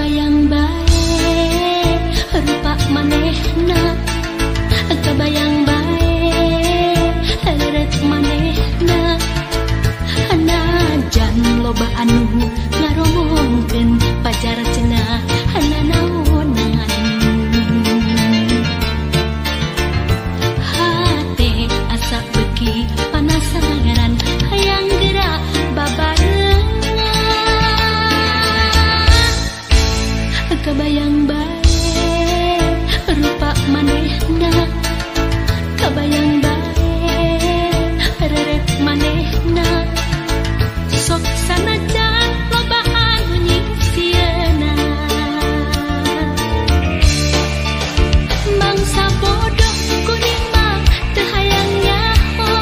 Kabayang bae rupa manehna, kabayang bae leret manehna. Najan loba anu ngaromongkeun pacar cenah nanaonan. Hate asa beuki panasaran hayang geura babarengan. Kabayang bae rupa manehna, kabayang bae reret manehna. Sok sanajan loba anu nyingsieunan. Mangsa bodoh kuring mah teu hayang nyaho,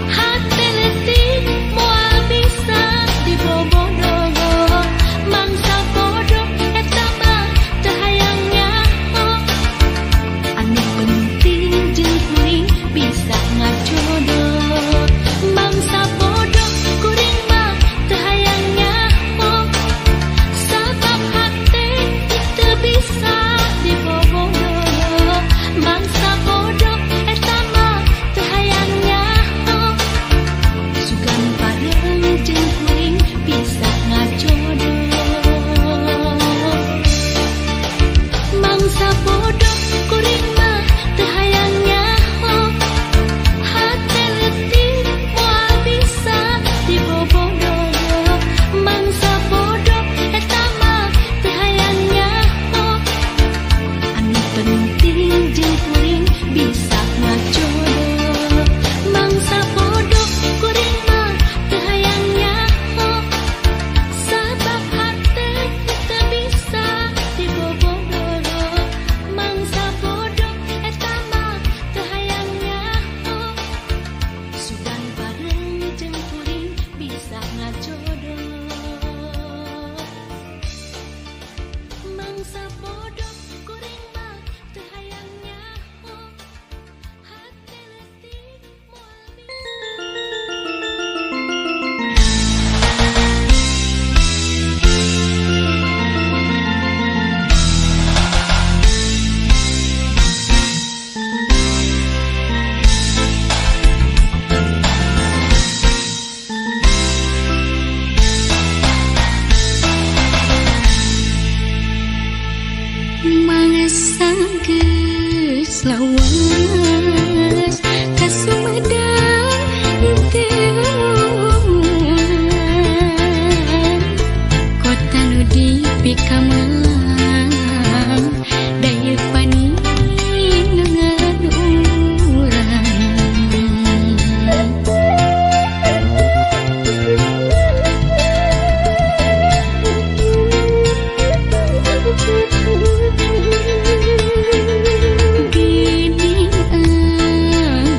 hate leutik moal bisa dibobodoh. Mangsa bodoh eta mah teu hayang nyaho, anu penting jeung kuring bisa ngajodoh. Mangsa bodoh kuring mah teu hayang nyaho, sabab hate teu bisa dibobodoh. Mangsa bodoh eta mah teu hayang nyaho, sugan bareng jeung kuring bisa ngajodoh. Mangsa bodoh kuring mah teu hayang nyaho, hate leutik moal bisa dibobodoh. Mangsa bodoh eta mah teu hayang nyaho, anu penting jeung kuring bisa ngajodoh. Mangsa bodoh kuring mah teu hayang nyaho, sabab hate teu bisa dibobodoh. Mangsa bodoh eta mah teu hayang nyaho, sugan bareng jeung kuring bisa ngajodoh. Mangsa bodoh kuring mah teu hayang nyaho, hate leutik moal bisa. Mangsa geus lawas ka Sumedang teu kota nu dipikamalang daya paninengan urang. Gini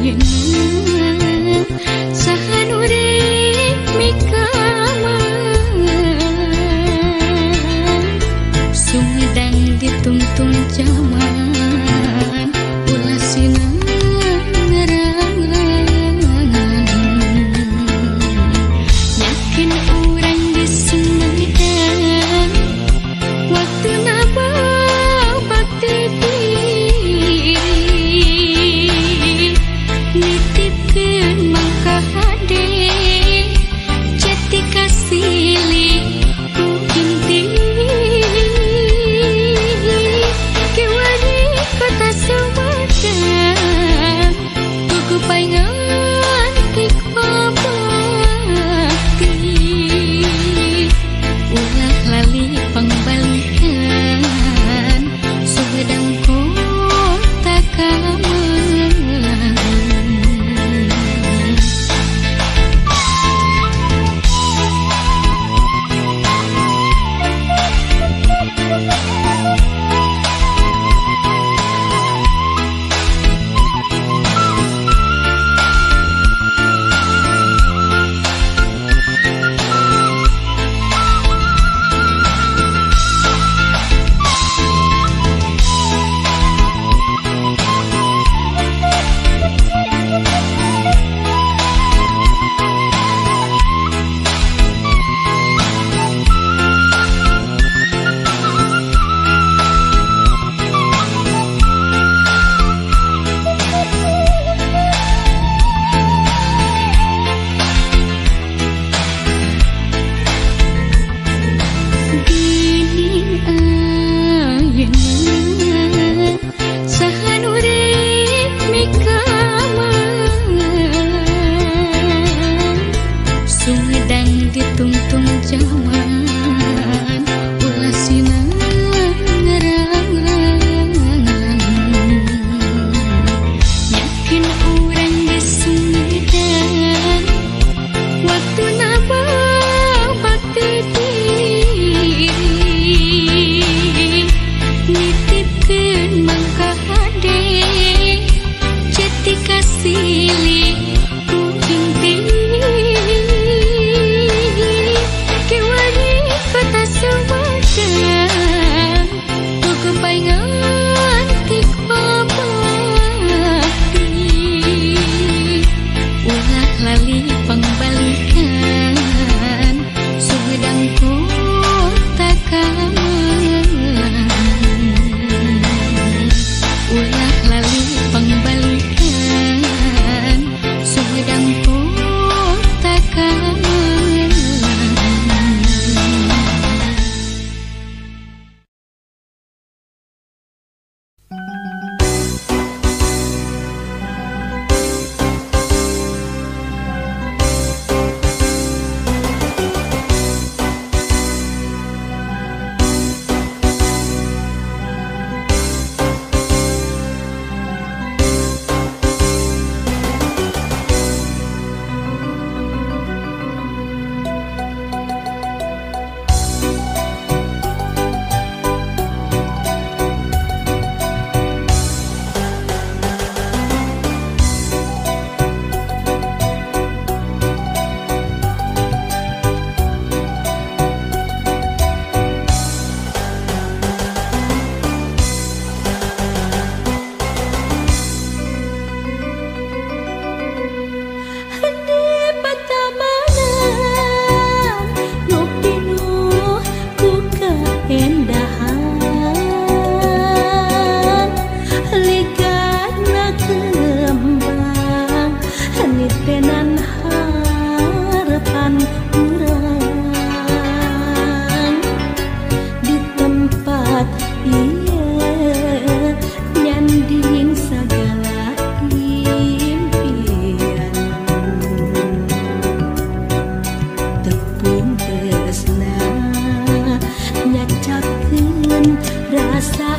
ayeuna Rasa